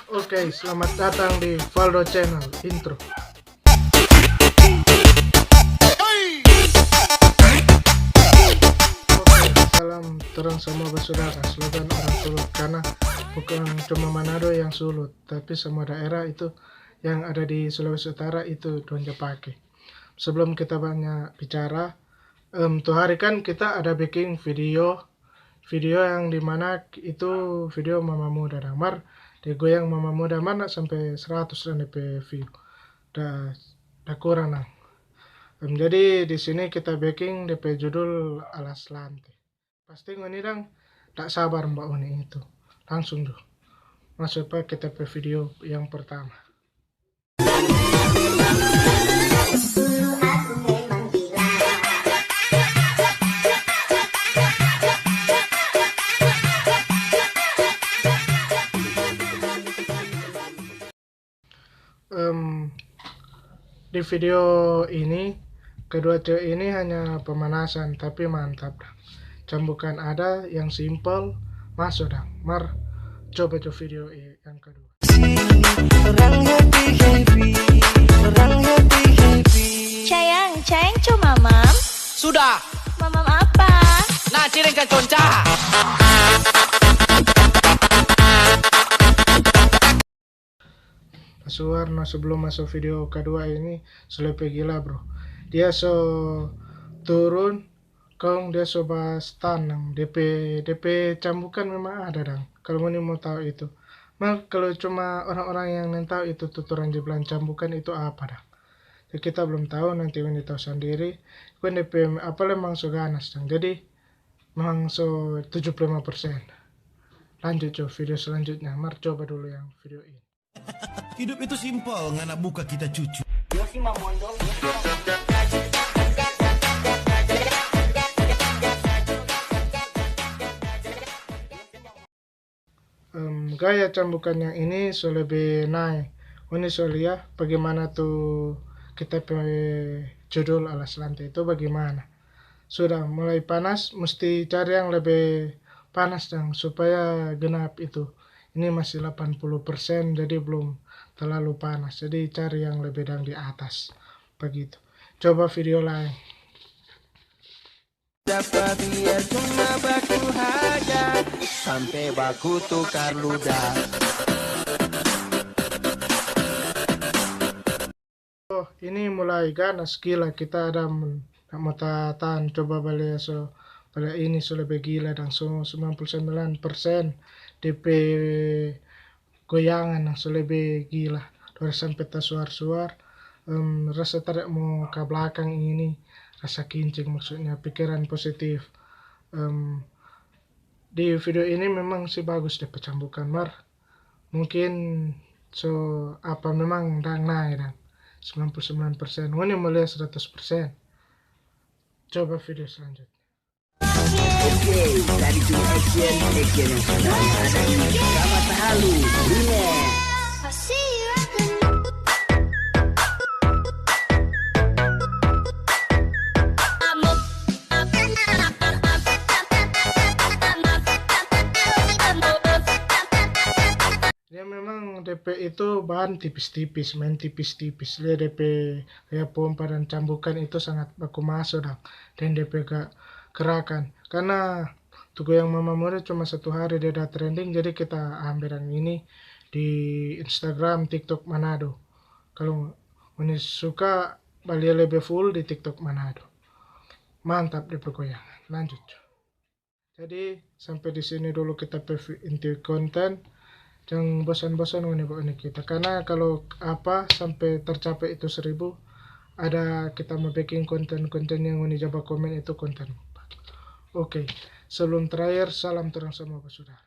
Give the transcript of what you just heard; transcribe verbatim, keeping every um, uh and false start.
Oke, selamat datang di Valdo Channel. Intro. Oke, salam torang samua basudara, slogan orang Sulut, karena bukan cuma Manado yang Sulut, tapi semua daerah itu yang ada di Sulawesi Utara itu dong ja pake. Sebelum kita banyak bicara, em, tu hari kan kita ada biking video, video yang dimana itu video Mama Muda dang. Mar, dia goyang Mama Muda mar sampe seratus dang depe view. Da, da kurang dang. Em, jadi di sini kita biking depe judul Alas Lante. Pasti ngoni dang tak sabar mba ngoni itu. Langsung jo maso pa kita pe video yang pertama. Em, di video ini, kedua cewek ini hanya pemanasan, tapi mantap dang. Cambukan ada yang simpel, maso dang. Mar, coba jo video i-, yang kedua. Orang happy, happy, orang happy, happy. Sayang, sayang, co mamam. Sudah. Mamam apa? Nah, cireng ka conca. Suar no, sebelum maso video kadua ini, so lepe gila, bro. Dia so turun, kong dia so bas tanang. Depe, depe cambukan memang ada dang, kalu ngoni mo tau itu. Mar kalu cuma orang-orang yang nintau itu tu torang ja bilang cambukan itu apa dang. Jadi kita belum tau, nanti ngoni tau sandiri. Kong depe apa lei memang so ganas dang. Jadi memang so tujuh puluh lima persen. Lanjut jo video selanjutnya. Mar coba dulu yang video ini. Hidup itu simpel, ngana buka kita cucu. Em, gaya cambukan yang ini so lebe nae. Ngoni so lia bagimana tu kita pe judul Alas Lante itu bagimana. Sudah mulai panas, musti cari yang lebe panas dang, supaya genap itu. Ini masih delapan puluh persen, jadi belum terlalu panas. Jadi cari yang lebe dang di atas, begitu. Coba video lain. Dapa biar cuma baku haja, sampe baku tukar ludah. Oh, ini mulai ganas, gila, kita ada men-, nak mo ta-, tahan. Coba balia so, balia ini so lebe gila dang, so sembilan puluh sembilan persen depe goyangan yang so lebe gila. Dorang sampe tasuar-suar, em, rasa tarik mo ka blakang ini, rasa kincing, maksudnya pikiran positif. Em, di video ini memang sih bagus depe cambukan, mar mungkin so apa memang dang nae dang sembilan puluh sembilan persen. Ngoni mo lia seratus persen. Coba video selanjutnya. Oke, tadi cuma action, action yang sudah ada di Kamar Tahalu. Remix. Dia memang depe itu bahan tipis-tipis, main tipis-tipis. Lia depe gaya pompa dan cambukan itu sangat baku maso dang deng depe ga-, gerakan. Karna tu goyang Mama Muda cuma satu hari dia da trending, jadi kita ambe dang ini di Instagram, TikTok Manado. Kalu ngoni suka balia lebe full di TikTok Manado. Mantap depe goyangan. Lanjut. Jadi, sampe di sini dulu kita pe vi-, inti konten. Jang bosan-bosan ngoni ba ini kita. Karna kalu apa sampe tercapai itu seribu, ada kita mo biking konten-konten yang ngoni ja ba komen itu konten. Oke, sebelum terakhir, salam torang samua basudara.